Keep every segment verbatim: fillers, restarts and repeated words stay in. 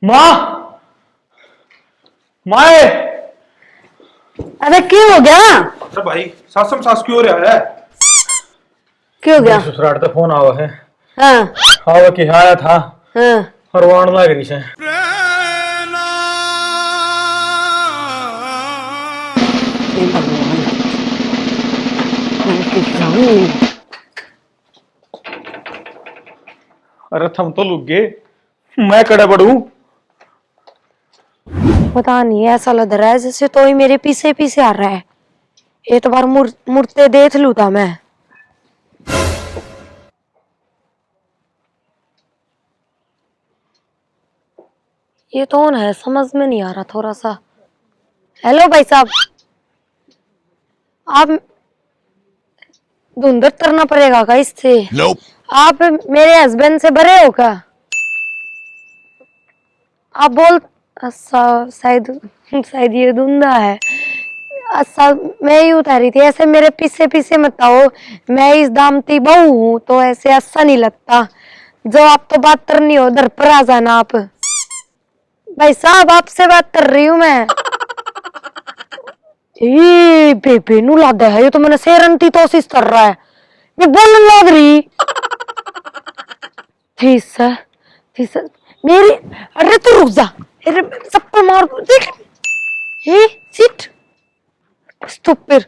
माँ, माए। अरे, क्यों हो गया? अरे भाई, सासम सास क्यों हो रहा है? क्यों हो गया? ससुराल का फोन आवा है। हाँ। आवा कि आया था। हाँ। और वाण लाग रही से। अरे, थम तो लुक गए, मैं कड़े पड़ू। पता नहीं, ऐसा लग रहा है जैसे तो ही मेरे पीछे पीछे आ रहा है। एक बार मुड़-, मुड़ते देख लूँ था मैं। ये कौन है, समझ में नहीं आ रहा थोड़ा सा। हेलो भाई साहब, आप धुंधर तरना पड़ेगा का इससे? आप मेरे हस्बैंड से बड़े हो क्या? आप बोल, अच्छा, शायद, शायद ये धुंधा है। अच्छा, मैं यूं कह रही थी, ऐसे मेरे पीछे पीछे मत आओ, मैं इस दामती बहू हूँ, तो ऐसे अच्छा नहीं लगता। जो आप तो बात करनी हो, उधर पर आ जाना आप। भाई साहब, आपसे बात कर रही हूँ मैं। ए बेबे, नू लादा है, ये तो मैंने शेरन की कोशिश कर रहा है, मैं बोलने लग रही। ठीक है, ठीक है। मेरी, अरे तू रुक जा, अरे चप्पल मार दूँ, देख। हे, sit। Stupid।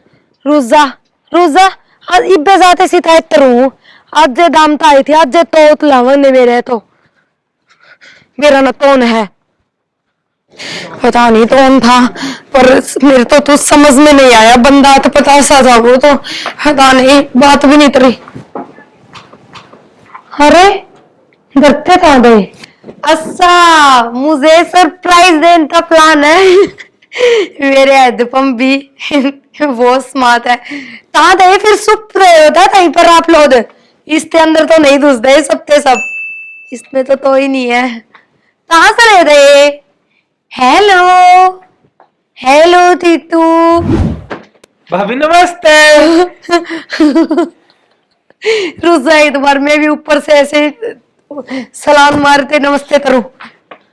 रुक जा, रुक जा। आज इब्बे जाते सी तय करूँ। आज जे दामता आई थी, आज जे तोत लावन ने मेरे तो। मेरा ना कौन है, पता नहीं कौन था, पर मेरे तो, तो समझ में नहीं आया। बंदा तो पता सा था वो तो, पता नहीं, बात भी नहीं करी। अरे, डरते कहाँ गए? अच्छा, मुझे सरप्राइज देने का प्लान है। मेरे हेडपंप भी बहुत स्मार्ट है। कहाँ गए फिर? सुप रहे होता कहीं पर आप लोग। इसके अंदर तो नहीं घुस गए सब के सब। इसमें तो, तो ही नहीं है। कहाँ से रह गए? Hello, hello Titu. भाभी नमस्ते। रुक जा, एक बार मैं भी ऊपर से ऐसे सलाम मारते नमस्ते करूं।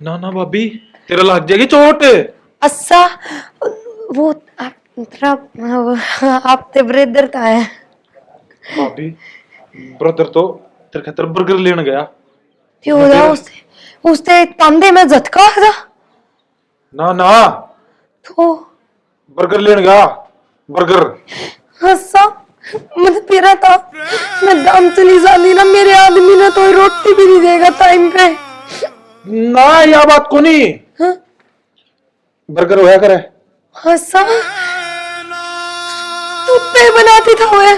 ना ना भाभी, तेरा लग जाएगी चोट। अच्छा, वो आप, तेरा, वो, आप ते ब्रदर का है। भाभी, ब्रदर तो तेरे खातर बर्गर लेने गया। क्यों हो गया? उससे, उससे तांदे में झटका था। ना ना, तो बर्गर लेने गया, बर्गर। हंसा, मैं तो तेरा था, मैं दाम चली जानी ना, मेरे आदमी ने तो रोटी भी नहीं देगा टाइम पे। ना, या बात कोनी। हाँ? बर्गर होया करे। हंसा, तू ते बनाती था होया।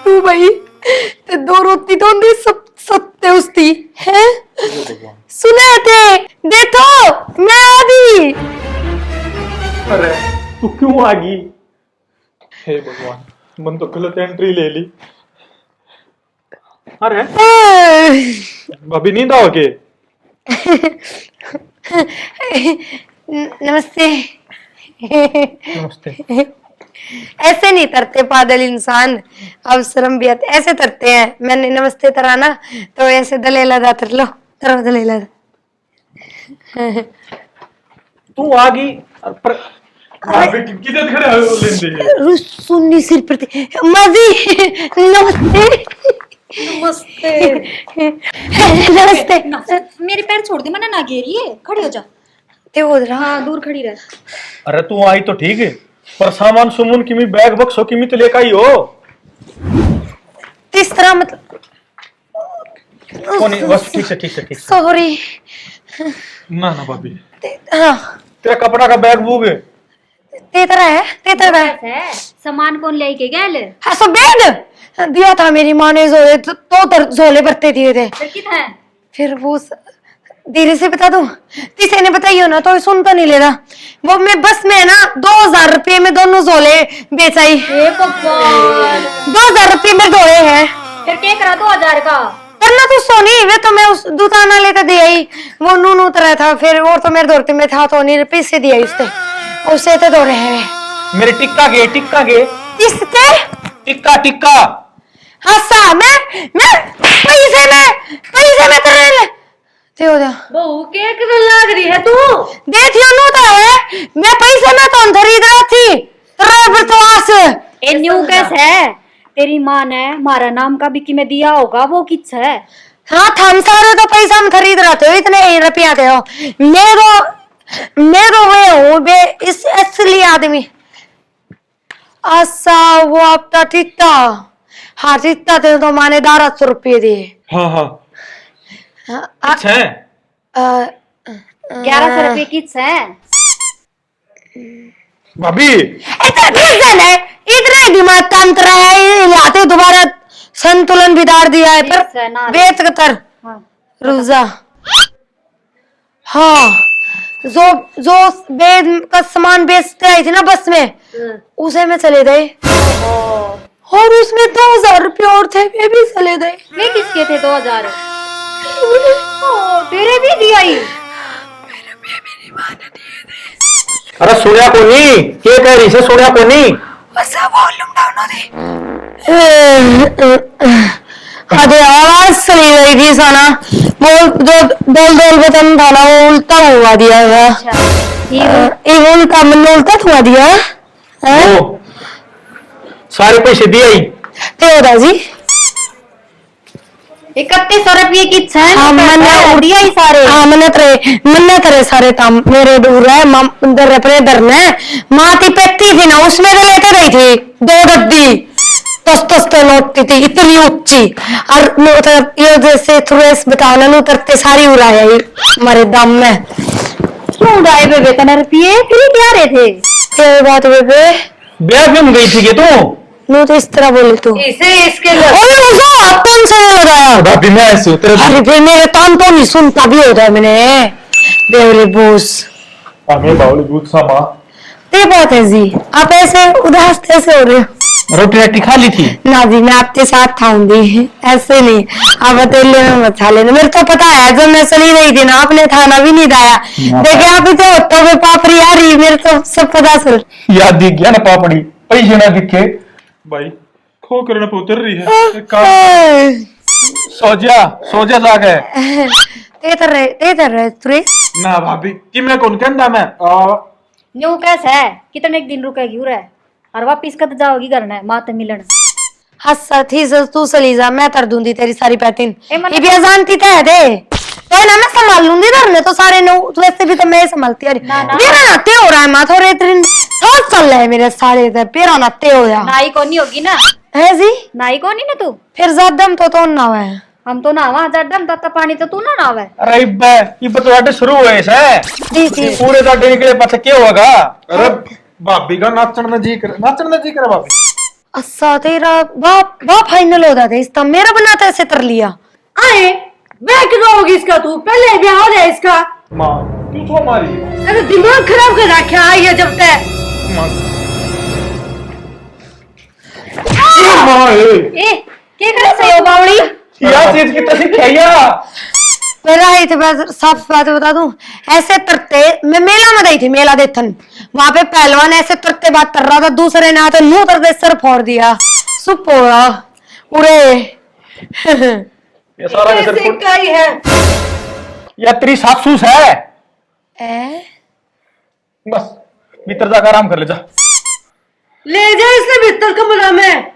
तू भाई, ते दो रोटी तो दे सब सत्य उसकी, हैं? हे भगवान। सुने थे, देखो, मैं आ गई। अरे, तू क्यों आ गई? हे भगवान, मन तो गलत एंट्री ले ली। अरे, ए! भाभी नींद आओ के? न-, नमस्ते। नमस्ते। ऐसे नहीं तरते पागल इंसान, अब शर्म भी आती, ऐसे तरते हैं। मैंने नमस्ते तरा ना, तो ऐसे दलेला दा तर लो, तरो दलेला दा। तू आ गई और पर अरे। भाभी किधर खड़े हो लेंदे हैं? रु-, सुन्नी सिर पर थे। माँ जी, नमस्ते। नमस्ते। नमस्ते। ना, मेरे पैर छोड़ दे, मना ना घेरिए, खड़ी हो जा। ते हो रहा। हाँ, दूर खड़ी रह। अरे तू आई तो ठीक है, पर सामान सुमन किमी, बैग बक्सो किमी तो लेकर आई हो। किस तरह, मतलब? कोनी, बस ठीक से, ठीक से, ठीक से। सॉरी। ना ना भाभी। ते, हाँ। तेरा कपड़ा का बैग बूग। ते तरह है, ते तरह है। है, सामान कौन लेके गया ले? हाँ, सो बैग दिया था मेरी माँ ने, झोले तो, तो तर-, झोले भरते दिए थे। फिर कित है? फिर वो स-, धीरे से बता दूं, किसी ने बताई हो ना तो सुन तो नहीं लेना। वो मैं बस में है ना, दो हजार रुपये में दोनों झोले बेच आई। हे भगवान। दो हजार रुपये में धोए हैं। फिर क्या करा दो हजार का? करना तो सोनी, वे तो मैं उस दुकान वाले का दे आई, वो नू नू तरह था, फिर और तो मेरे दौरते में था तो नहीं, पैसे दिए उससे, उससे तो दो रहे हैं। मेरे टिक्का के, टिक्का के। किसके? टिक्का, टिक्का। हंसा, मैं, मैं पैसे में, पैसे में तेरे ले-, ते हो जा। बहू, के करन लाग रही है तू? देखियो, नु तो है, मैं पैसे में तो अंधर ही रहा थी, तेरा विश्वास। ए, न्यू कैस है? तेरी माँ ने मारा नाम का भी किमे दिया होगा, वो किस है? हाँ, थम सारे तो पैसा में खरीद रहे थे, इतने ही रुपया थे हो। मेरो, मेरो वे हूँ, बे, इस, असली आदमी। अच्छा, वो आपका ठीक था। हाँ, ठीक था, तेरे तो माने ग्यारह सौ रुपये दिए। हाँ, हाँ। हाँ, आ, अच्छा है। आ, आ, ग्यारह सौ रुपये की है। भाभी। इतना ठीक है ना, इतना ही दिमाग काम कर रहा है, ये लाते दोबारा संतुलन बिगाड़ दिया है, पर ठीक है ना। बेच कर। हाँ। रुक जा। हाँ, जो, जो बेच, का सामान बेचते आई थी ना बस में, हम्म। उसे मैं चले गए। ओहो। और उसमें दो हजार रुपये और थे, वे भी चले गए। वे किसके थे दो हजार? ओ, तेरे भी दिया ही? मेरे, मेरी माँ ने दिए थे। अरे सुनिया कोनी, के कह रही से, सुनिया कोनी? बस अब volume down हो दे। अरे आवाज चली गई थी साना। वो जो डोल डोल बटन था ना, वो उल्टा हुआ दिया था। अच्छा, ये अ, ये उल्टा, मैंने उल्टा हुआ दिया। हैं? ओ, सारे पैसे दिए ही। ते होता जी। इकतीस सौ रुपये की छह हाँ, नोट मैंने है, उड़- दिया ही सारे। हाँ, मैंने तेरे, मैंने तेरे सारे काम मेरे दूर है, माम, इधर अपने इधर ने, माँ ती पैती थी ना, उसमें तो लेके गई थी, दो गद्दी, दस दस के नोट की थी, इतनी ऊंची। और नु-, मतलब, ये जैसे थ्रेस बताओ ना, नु तरते सारी उड़ाया ही हमारे दाम में। क्यों उड़ाए बेबे, तने रुपये फिर क्या रहे थे? क्या बात बेबे? ब्याह क्यों गई थी के तू? नु तो इस तरह बोले तू। इसे इसके घर ओए, उसे अपन से नहीं लगाया। भाभी, मैं ऐसे तेरे अरे भाई, मेरे कान तो नहीं सुनता भी होता है मैंने। बेवरे बॉस। हमें बावली दूध सा माँ। ये बात है जी, आप ऐसे उदास कैसे हो रहे हो? रोटी राटी खा ली थी? ना जी, मैं आपके साथ खाऊंगी, ऐसे नहीं। आप अकेले में मत खा लेना, मेरे को पता है, जब मैं चली गई थी ना, आपने खाना भी नहीं खाया। ना देखे, खाया। आप ही तो होता पे पापड़ी आ रही, मेरे को सब पता चल। याद दिख गया ना पापड़ी, पैसे ना दिखे। भाई, खो करने पे उतर रही है। एक काम कर। सो जा, सो जा जाके। ते तर रहे, ते तर रहे, तुरे। ना भाभी, कि मैं कौन कहंदा मैं? आ, न्यू कैसे है? कितने एक दिन रुकेगी उरे? और वापिस कद जाओगी घर ने, माँ ते मिलन? हंसा थी, तू चली जा, मैं तर दूंगी तेरी सारी पैटिन। ए, मन्ने ये भी अजान की तय दे। तो ना मैं संभाल लूंगी घर में तो सारे नो, तो वैसे भी तो मैं ही संभालती आ रही। ना, ना। मेरा नाते हो रहा है माँ, थोड़े दिन थोड़ा चल रहा है मेरे सारे ते, पेरा नाते हो जा। नाई कोनी होगी ना? है जी? नाई कोनी ना तू? फिर ज्यादा हम तो, तो ना हुआ है। हम तो ना हुआ, ज्यादा हम ताता पानी तो तू ना ना हुआ। अरे इब्बे, इब्बे तो आटे शुरू हुए से। जी, जी। पूरे दाटे निकले पाछे क्या होगा? अरे भाभी का नाचण में जी कर, नाचण में जी कर भाभी। अच्छा, तेरा बाप, बाप फाइनल हो जाता है इसका, मेरा बनाता ऐसे कर लिया। आए, ब्याह कब होगी इसका तू? पहले ब्याह हो जाए इसका। माँ, क्यों छो मारी? अरे दिमाग खराब कर रखा है ये जब तक। माँ। ए, माँ, ए। ए, के कर से हो बावड़ी? क्या चीज की तसी खाइया? पहला ही तो मैं साफ बात बता दूं, ऐसे तरते, मैं मेला में गई थी, मेला देखन, वहां पे पहलवान ऐसे तरते बात कर रहा था, दूसरे ने आते नू तरते सर फोड़ दिया, सुप हो रहा। उरे। ये सारा ये नजर सिक्का ही है। या तेरी सासू से। ए? बस, भीतर जाकर आराम कर ले जा। ले जा इसे भीतर कमरा में।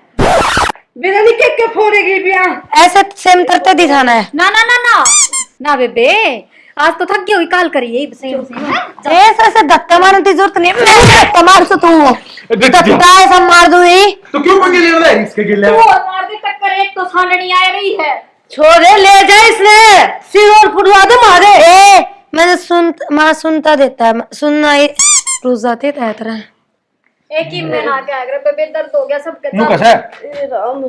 मेरा नहीं के के फोड़ेगी बिया। ऐसे सेम तरते दिखाना है। ना, ना, ना, ना। ना बेबे, आज तो थक गई होगी, काल करिए सेम सेम, हैं? ऐसे, ऐसे धक्का मारने की जरूरत नहीं है। मैं धक्का मार सो तू। ए, देख, देख। धक्का ऐसा मार दूं ही। तो क्यों पंगे ले रहा है इसके गिले? तू और मार दे टक्कर, एक तो छाननी आ रही है। छोरे, ले जा इसने, सिर और फुटवा दे मारे। ए, मैंने सुन, माँ सुनता देता है, सुनना ही रुक जाते था इतना। एक ही में ना क्या, अगर बेबे दर्द हो गया सबके यूं साथ। कैसे? ए राम।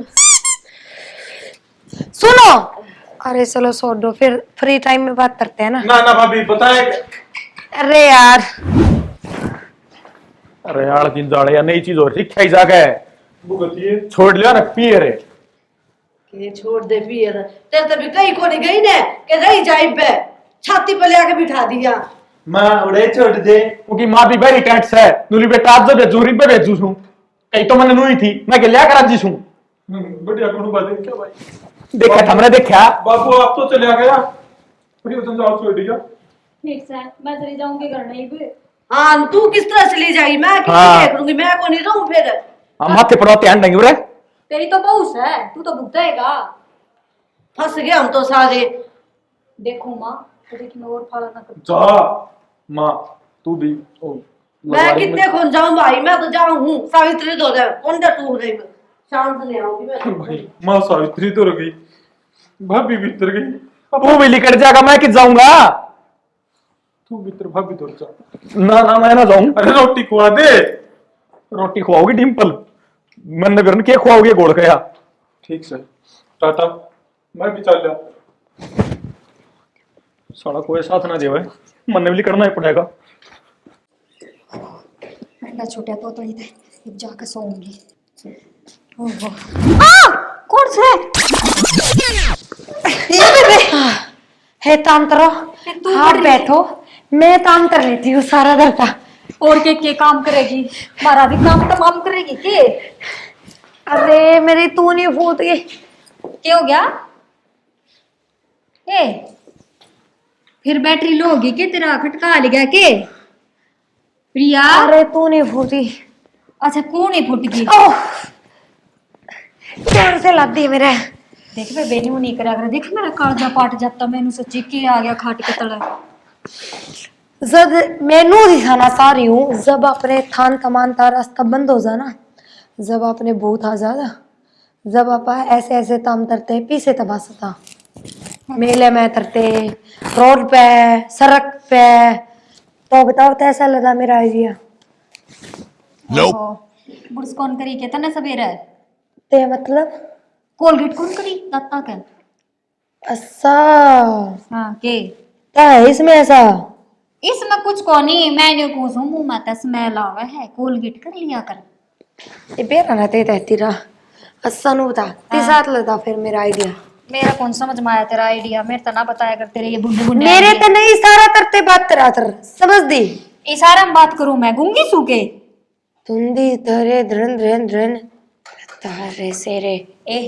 सुनो, अरे चलो छोड़ दो, फिर फ्री टाइम में बात करते हैं ना। ना, ना भाभी, बताए। अरे यार। अरे यार, किन जाड़े या नई चीज और सीखा ही जाके। भुगतिए। छोड़ लिया ना, पिए रे। के छोड़ दे पियर, तेरे ते भी कहीं कोनी गई ने, के रही जाई बे, छाती पे लेके बिठा दिया। माँ, उड़े छोड़ दे। उनकी माँ भी बड़ी टाइट से, नूली बेटा आज जो भेजू, रिब्बे भेजू सूं। कहीं तो मैंने नूई थी, मैं के लिया करा जी सूं। हम्म, बढ़िया गुण बात है क्या भाई? देखा बाबू, था मैंने, देखा। बाबू, आप तो चला गया। ये तो जाओ, छोड़ दिया। ठीक है, मैं चली जाऊंगी घर नहीं भी। हाँ, तू किस तरह चली जाएगी? मैं किस हाँ। देख लूंगी, मैं को नहीं रहूं फिर। हम माथे पड़वा ध्यान देंगे रे। तेरी तो बहू है, तू तो भुगतेगा। फंस गए हम तो सारे। देखो माँ, तुझे कि मैं और फाला ना करूँ। जा माँ, तू भी ओ, मैं लगवा ले। कितने कौन जाऊं भाई, मैं तो जाऊं हूँ सावित्री धोरे। कौन सा तू नहीं, शांत नहीं आऊंगी मैं। भाई, माँ सावित्री तो गई, भाभी भीतर गई। अब वो भी लिकड़ जाएगा, मैं कित जाऊंगा? तू भीतर, भाभी तो जा। ना ना, मैं ना जाऊं। अरे रोटी खुआ दे। रोटी खुआओगी डिम्पल? मैंने फिर के खुआओगे गोल खाया? ठीक से टाटा, मैं भी चल जा। साला कोई साथ ना देवे, मन्ने भी करना ही पड़ेगा। मैं छोटे तोतली थे, अब जाके सोऊंगी। ओहो। आ! कौन से? हे तांतरो, तू आप कर बैठो, मैं तांतर लेती हूँ सारा घर का। और के के काम करेगी? हमारा भी काम तमाम करेगी के? अरे मेरी तू नहीं फूट गई। के हो गया? ए, फिर बैटरी लो होगी के? तेरा खटका ले गया के प्रिया? अरे तू नहीं फूटी। अच्छा, कौन है फुट गई? ओह, जोर से लादी मेरे। देख बे, बेनी नहीं करा कर। देख मेरा कालजा पाट जाता, मैंने सोची के आ गया खाट के तले। जब मैं नू दिखाना चाह रही हूँ, जब अपने थान तमान का रास्ता बंद हो जाना, जब अपने भूत आ जाना, जब आप ऐसे ऐसे ताम तरते पीछे तमाशा था, मेले में तरते, रोड पे, सड़क पे, तो बताओ कैसा लगा मेरा आइडिया? ओहो, ब्रश कौन करी के तने सवेरे? ते मतलब? कोलगेट कौन करी दांता के? अच्छा। हाँ के? तो है इसमें ऐसा? इसमें कुछ को नहीं, मैं नहीं पूछूं, मुंह में तो स्मेल आवे है, कोलगेट कर लिया कर। ये बेरा ना ते तहती रहा। अच्छा नु बता, ते साथ लेता फिर मेरा आइडिया। मेरा कौन समझ में आया तेरा आइडिया? मेरे तो ना बताया कर तेरे ये बुंडे बुंडे मेरे idea। तो नहीं, इशारा तरते बात तेरा तर समझ दी। इशारा में बात करूं मैं, गूंगी सू के? तुंदी तरे ध्रन ध्रन ध्रन तारे से रे। ए,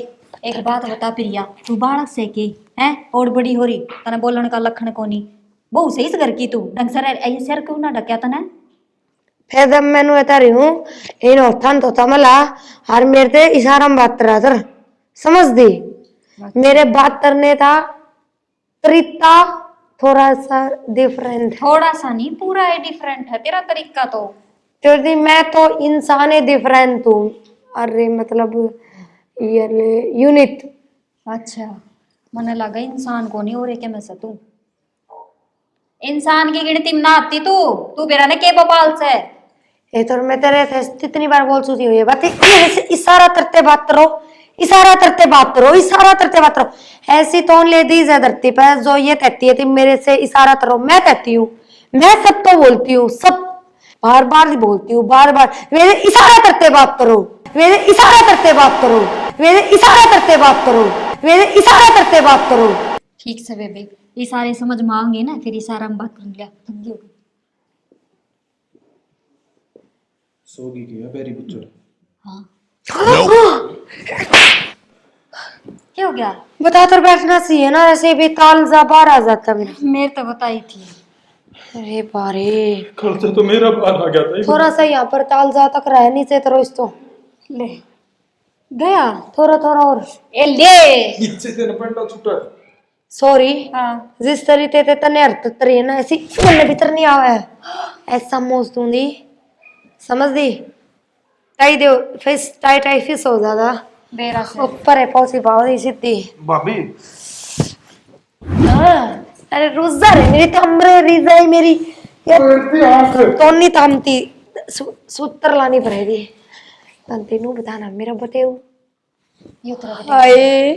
एक बात बता प्रिया, तू बालक से के हैं? और बड़ी हो रही, तने बोलण का लक्षण कोनी। बहू से इस घर की तू ढंग से रह, ये सिर क्यों ना ढक्या तने? फिर जब मैंने बता रही हूँ, इन होता तो तमला, हर मेरे ते इशारा में बात रहा तर समझ दी। मेरे बात करने का तरीका थोड़ा सा डिफरेंट। थोड़ा सा नहीं, पूरा ही डिफरेंट है तेरा तरीका तो। क्योंकि मैं तो इंसान ही डिफरेंट हूँ। अरे मतलब, ये यूनिट। अच्छा, मने लगा इंसान को नहीं, और के में से तू इंसान की गिनती में ना आती तू। तू बेरा ने के बबाल से? ये तो मैं तेरे से कितनी बार बोल चुकी हूँ ये बात। ये इशारा करते बात करो, इशारा करते बात करो, इशारा करते बात करो। ऐसी कौन लेडीज है धरती पर जो ये कहती है कि मेरे से इशारा करो? मैं कहती हूँ, मैं सबको बोलती हूँ, सब बार बार बोलती हूँ, बार बार। मेरे इशारा करते बात करो, मेरे इशारा करते बात करो, मेरे इशारा करते बात करो, मेरे इशारा करते बात करो। ठीक से बेबे, इशारे समझ में आएंगे ना, फिर इशारा में बात कर लिया। तंगी हो गई। सोगी की है बेरी बुच्चड़। हाँ। क्या हो गया? बता तो बैठना चाहिए ना, ऐसे भी ताल जा बाहर आ जाता मेरा। मेरे तो बताई थी। अरे बारे। खर्चा तो मेरा बाहर आ गया था। थोड़ा सा यहाँ पर ताल जा तक रह, नीचे तो रोइस तो। ले गया। थोड़ा थोड़ा और। ए ले। नीचे से न पंडा छुटा। सॉरी। हाँ। जिस तरीके ते तने हरकत करी है ना, ऐसी मन भीतर नहीं आवे है। ऐसा मोज तू दी, समझ दी? टाई दे, फिस टाई टाई फिस हो जाता। बेरा से। ऊपर है पहुंची पाओ दी सीधी। भाभी। हाँ। अरे रोजा रे मेरी, तमरे रिजाई मेरी। यार, इतनी आंख। तोनी तामती सू-, सूत्र लानी पड़ेगी। तंती नू बताना मेरा बटेऊ। यो तरह। हाय।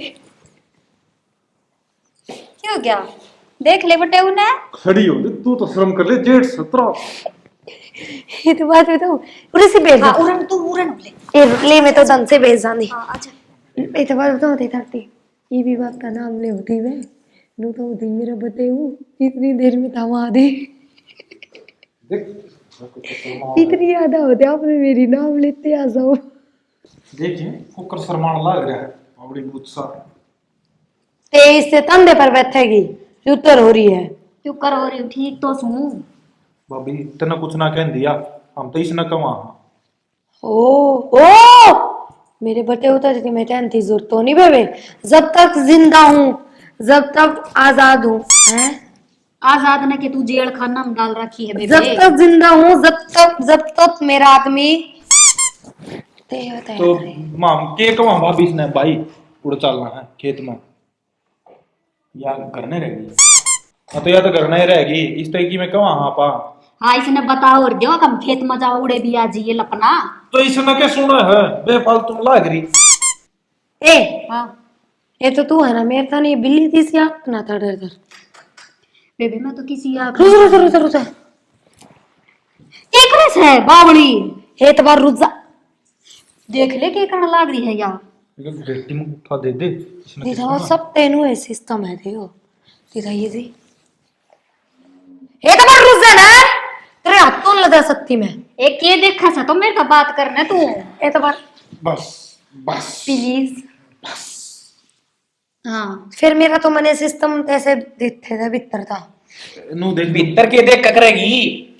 क्या हो गया? देख ले बटेऊ ने। खड़ी हो गई, तू तो शर्म कर ले, जेठ सतरा। ये तो बात बताऊं, उरे से भेज हाँ, दो। उरन तू उरन ले। ए, ले मैं तो दन से भेज दांदी। हाँ, अच्छा। ये तो बात बताऊं, ते धरती। ये भी बात का नाम ले होती मैं। नू तो होती मेरा बटेऊ, इतनी देर में था वहां दे। देख। इतनी याद होती आपने मेरी नाम लेते आ जाओ। देखिए, फुकर शर्माण लाग रहा है, बावड़ी बूत सा। तेईस से तंदे पर बैठेगी। क्यों तर हो रही है? क्यों कर हो रही हूँ? ठीक तो सूं। भाभी, तने कुछ ना कह दिया, हम तो इसने कहा हाँ। ओ, ओ, मेरे बटे उतर की मैं कहने की जरूरत तो नहीं बेबे। जब तक जिंदा हूँ, जब तक आजाद हूँ, हैं? आजाद ने के तू जेल खाना में डाल रखी है बेबे। जब तक जिंदा हूँ, जब तक, जब तक मेरा आदमी ते होता है तो करे। माम के कहवा भाभी इसने भाई उड़ चलना है खेत में। या घर नहीं रहेगी। हाँ, तो या तो घर नहीं रहेगी, इस तरह की मैं कहवा हाँ पा। हाँ, इसने बताओ और दियो, हम खेत में जाओ, उड़े भी आ जाइए लपना। तो इसने क्या सुना है, बेफालतू में लाग रही। ए, हाँ। ये तो तू है ना, मेरे था नहीं, बिल्ली थी सी आँख ना था डर डर। बेबे, मैं तो किसी आँख रुक, रुक, रुक, रुक। एक रस है बावली। हे तो बार रुक जा। देख ले के करने लाग रही है यार। बेटी में उठा दे दे, इसने देखो, कितना सब तेनू है सिस्टम है, देखो। देखो ये जी। ए तो बार रुक जा ना। तेरे हाथों लगा सकती मैं। ए के देखा सा तो मेरे का बात करना तू। ए तो बार बस, बस। प्लीज। बस। हाँ। फिर मेरा तो मने सिस्टम ऐसे दिखे था, भीतर था। नू देख, भीतर के देख ककरेगी।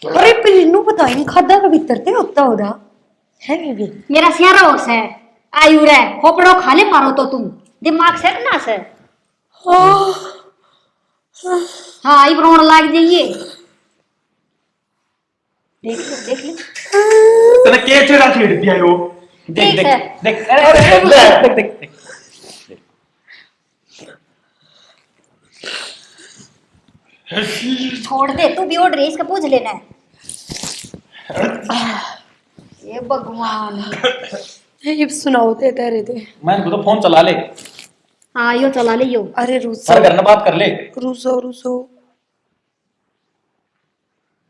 अरे प्लीज, नू बता, इन खादा का भीतर ते होता होगा। है नहीं भी। मेरा स्यारा होश है। आयु रे, खोपड़ो खा ले मारो तो तू। दिमाग से ना से। हाँ। हाँ, इब रोण लाग जाइए। देख ले, देख ले। तने के छेड़ा छेड़ दिया यो? देख, ठीक देख, है। देख, अरे, अरे, देख, देख, देख, देख। छोड़ दे, तू भी उड़ रही, इसका पूछ लेना है। ये भगवान। ये सुनाओ, दे, दे रे, दे। मैं इनको तो फोन चला ले। हाँ, यो चला ले, यो। अरे, रुक सर, जाओ। घर में बात कर ले। रुक जाओ, रुक जाओ।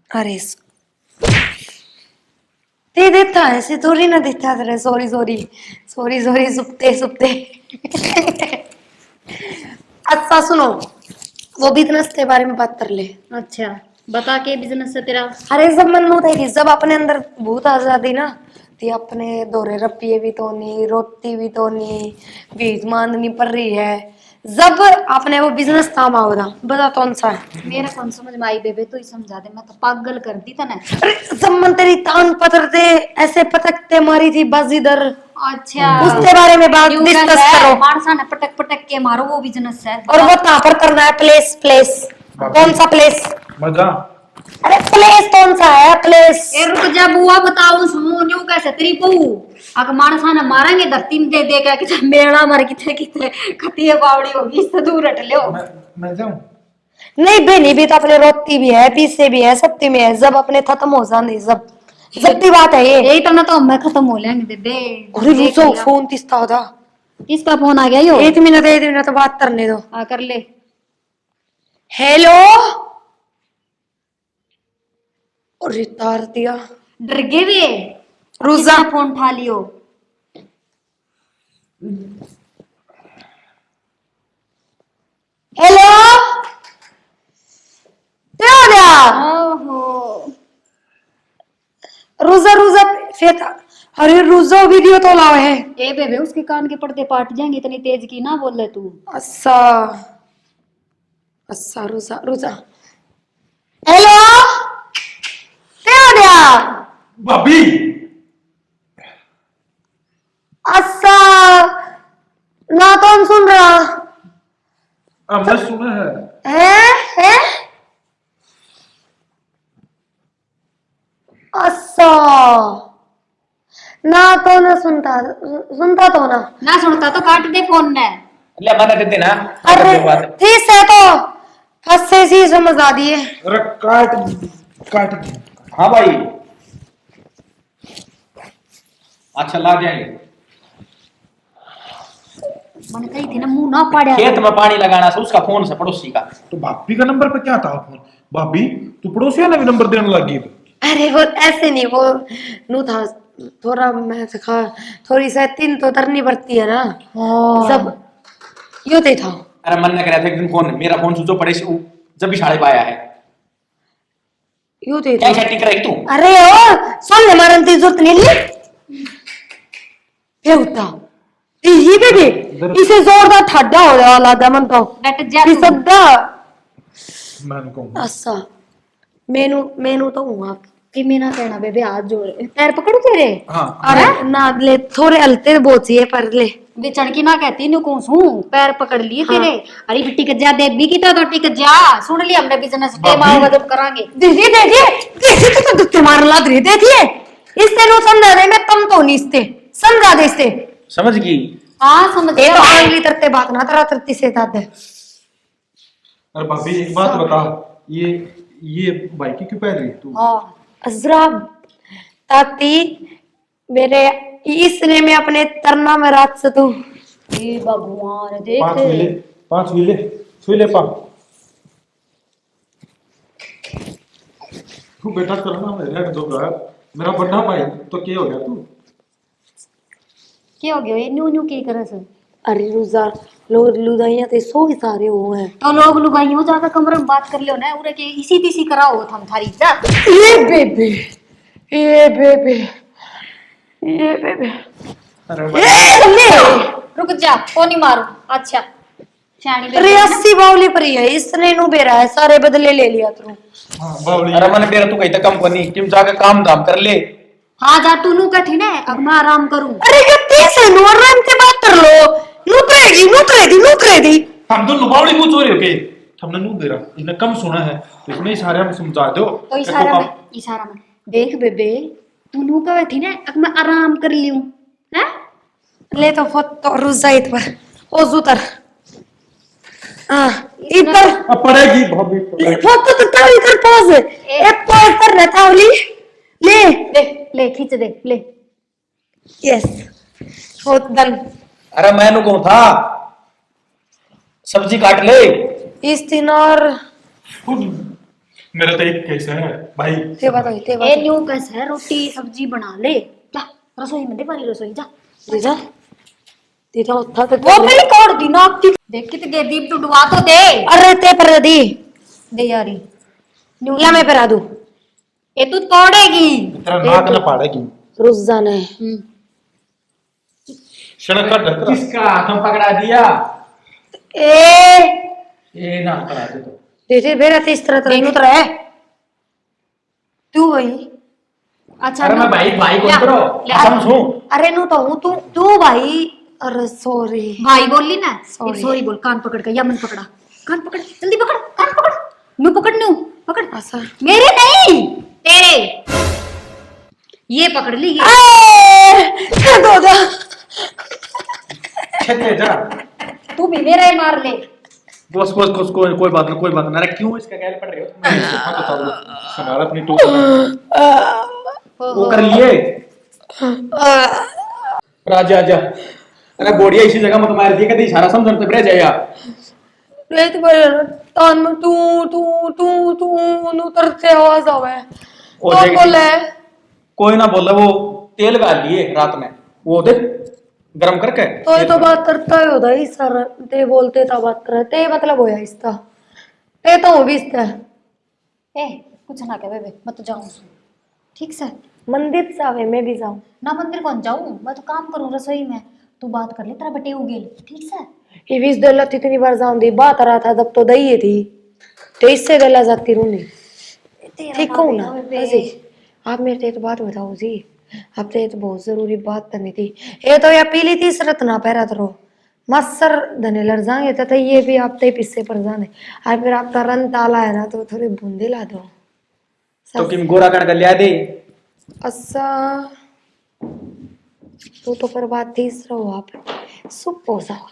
अरे स-, ते देता है, ऐसे थोड़ी ना देता तेरे, सॉरी, सॉरी, सॉरी, सॉरी, सुपते, सुपते। अच्छा सुनो, वो बिजनेस के बारे में बात कर ले। अच्छा, बता, के बिजनेस है तेरा? अरे, जब मन मुताई थी, जब अपने अंदर भूत आ जाती ना, ती अपने धोरे रपिये भी तो नहीं, रोटी भी तो नहीं, भीख मांदनी पड़ रही है। जब आपने वो बिजनेस काम आओ था, बता कौन सा है? मेरा कौन समझ में आई बेबे, तू ही समझा दे, मैं तो पागल कर दी तने। अरे, जब मन तेरी तान पतर दे, ऐसे पटकते मारी थी बाजीगर। अच्छा। उसके बारे में बात यूं डिस्कस कहता है, करो। मानसा ने पटक पटक के मारो, वो बिजनेस है। और वो कहाँ पर करना है? Place, place. बाबू। कौन सा प्लेस? मजा। अरे प्लेस कौन सा है, प्लेस? ए, रुक जा बुआ, बताऊं सूं, न्यू कैसे तेरी बहू। अगर मानसा ने मारेंगे धरती में दे दे के, किथे मेला मार, किथे, किथे खतिये बावड़ी होगी, इससे दूर हट लो। मैं, मैं जाऊं? नहीं बहनी, भी तो अपने रोती भी है, पीसे भी है, सत्ती में है, जब अपने खत्म हो जाने, जब, जब की बात है ये। यही तो ना, तो मैं खत्म हो लेंगे बेबे। अरे रुक जाओ, फोन किसका होता? किसका फोन आ गया यो? एक मिनट, एक मिनट, तो बात करने दो। हाँ, कर ले। हेलो। और रितार दिया। डर गए वे। रुजा। किसने फोन उठा लियो? हेलो, क्या हो गया? ओहो। रुजा, रुजा, फेर, अरे रुजा, वीडियो तो लाओ है। ए बेबे, उसके कान के पर्दे पाट जाएंगे, इतनी तेज की ना बोले तू। अच्छा। अच्छा, रुजा, रुजा। हेलो, क्या हो गया? भाभी। अच्छा, ना कौन सुन रहा? हमने सुना है। हैं? हैं? अच्छा, ना तो ना सुनता, सुनता तो ना। ना सुनता तो काट दे फोन ने। ले, मना दे देना। अरे, बात। ठीक है तो फंसे सी समझ आ दिए। अरे, काट, काट दे। हाँ भाई। अच्छा, ला जाएंगे। मन कही थी ना, मुंह ना पाड़या। खेत में पानी लगाना से उसका फोन से पड़ोसी का। तो भाभी का नंबर पे क्या था फोन? भाभी, तू पड़ोसिया ने भी नंबर देने लगी? अरे वो ऐसे नहीं, वो नू था थोड़ा, मैं कहा थोड़ी सी तीन तो तरनी पड़ती है ना। हाँ। सब यो दे था। अरे मन ने करा था एक दिन फोन, मेरा फोन स्विच ऑफ पड़े से, जब भी साढ़े पाया है। यो दे क्या दो। सेटिंग कराई तू? अरे ओ, सुन ले, मारन की जरूरत नहीं ली। ये उठा। ये भी भी। इसे जोरदार ठाडा हो रहा लादा मन तो। डट जा तू। सद्दा। मैं कहूँ। अच्छा, मैनू, मैनू तो हूँ आप। कि मैं ना कहना बेबे, हाथ जोड़, पैर पकड़ू तेरे? हाँ। अरे ना, ले, थोड़े हलते बहुत चाहिए, पर ले। वे चढ़ की ना कहती, न्यू कहूँ सूं, पैर पकड़ लिए हाँ। तेरे। अरे भी टिक जा, देवी की तो, तो टिक जा। सुन लिया हमने business, टेम भाभी। आओगा जब करांगे। दीदी, देखिए, देखिए, तू तो गुत्ते मारन लग रही, देखिए। इससे नु समझा दे, मैं कम तो नहीं इससे। समझा दे इससे। समझ गई? हाँ, समझ ये तो गया। आंगली तरते बात ना, तरा तरती से दादे। अरे भाभी, एक बात बता, ये, ये भाई की क्यों पहन रही है तू? हाँ। अजरा ताती मेरे, इसने मैं अपने तरना में रात से तू। हे भगवान, देख। पाँच मिले, पाँच मिले, छुई ले पा। तू बेटा तरना में रहने दो यार, मेरा बड़ा भाई, तो क्या हो गया तू? के हो गयो? ये न्यू न्यू के करे से? अरे रुजा, लोग लुगाइयां ते सो ही सारे हो हैं। तो लोग लुगाइयों जाकर कमरे में बात कर लियो ना, उरे के इसी तीसी करा हो थम थारी इज्जत। ये बेबे, ये बेबे, ये बेबे। अरे ए, ले। रुक जा, कोनी मारू। अच्छा, सियाणी बेबे अरे है ना? अस्सी बावली पर ही है, इसने नु बेरा है, सारे बदले ले लिया तू। हाँ, बावली। अरे मन बेरा तू कहीं तक कम कोनी, तुम जाके काम धाम कर ले। हाँ, जा तू नू कठी ने, अब मैं आराम करूँ। अरे, ये तीस है, नू आराम से बात कर लो। नू करेगी, नू करेगी, नू करेगी। हम तो लुबावड़ी मुंह चोरी हो गए। हमने नू दे रहा, इसने कम सुना है, तो इसमें इशारे में समझा दो। तो इशारा देखो में, कम। इशारा में। देख बेबे, तू नू कहे थी ना, अब मैं आराम कर लियूं, हैं? ले तो फोत तो रुजाइत पर। ओ जुतर। हाँ, इधर। अब पड़ेगी भाभी, पड़ेगी। ले, फोत तो ताली कर pose। ए। ए, pose कर ना तावली। ले। ले, ले, खींच दे, ले। Yes। फोत done। अरे, मैं नु कहूं था, सब्जी काट ले। इस दिन और मेरा तो एक case है, भाई। ते बात होई, ते बात ए, होई। न्यू कस है, रोटी सब्जी बना ले। जा, रसोई में दे, बारी रसोई, जा। दे जा। तेरा उत्था तो वो तेरे भी तोड़ दी नाक की। देख कित गए दीप टुडवा तो दे। अरे ते पर दी। दे यारी। न्यू या मैं पहरा दूं। ये तू तोड़ेगी। तेरा नाक ना फाड़ेगी। रुस जाना है। हम्म। सड़क का ढक रहा। किसका हाथ में पकड़ा दिया? ए। ए ना पकड़ा दे तो। दे दे, बेरा ते इस तरह तरह देख। नु तरह है। तू भाई। अच्छा, अरे नु मैं भाई, भाई कौन ले, करो? ले। कसम सू। अरे नु तो हूँ, तू, तू भाई। अरे sorry। भाई बोली ना। Sorry। Sorry बोल, कान पकड़ के, या मन पकड़ा। कान पकड़, जल्दी पकड़, कान पकड़। नु पकड़, नु पकड़। अच्छा। मेरे नहीं, तेरे। ये पकड़ ली, ये। ए, दो, दो। छेके जा। तू भी मेरा ही मार ले। बस, बस, बस, कोई, कोई बात नहीं, कोई बात नहीं। अरे क्यों इसका गैल पड़ रहे हो तुम? मैं तो ताऊ संभाल अपनी टोक। वो कर लिए। राजा, आजा। अरे बोड़िया इसी जगह मत मार दिए, कभी इशारा समझण ते बह जाया। रेत पर तान में तू, तू, तू, तू, नू तरते आवाज आवे। ओ कौन देख, बोले? कोई ना बोले, वो तेल डाल लिए रात में, वो दे गरम करके। तो ये तो बात करता ही होता है सर, ते बोलते था बात कर, ते मतलब होया इसका, ते तो हो भी इसका। ए, कुछ ना कह बेबे, मैं तो जाऊं सु। ठीक से? मंदिर जावे, मैं भी जाऊं। ना, मंदिर कौन जाऊं, मैं तो काम करूं रसोई में। तू बात कर ले तेरा बटेऊ गेल, ठीक से? ये बीस दल्ला इतनी बार जाऊं दी, बात रहा था जब तो दई थी, तो इससे गला जाती रूंगी। तेरा ठीक कहूं ना, बेबे। हाँ जी, आप मेरे ते एक बात बताओ जी, आप ते एक बहुत जरूरी बात करनी थी। ये तो या पीली टी शर्ट ना पहरा करो, मास्टर धने लड़ जाएंगे, तथा ये भी आप ते पीछे पड़ जाने। और फिर आपका रंग काला है ना, तो थोड़ी बूंदी ला दो। तो किम गोरा कण कर लिया दे। अच्छा, तू तो पर बात तीस रहो आप, चुप हो जाओ।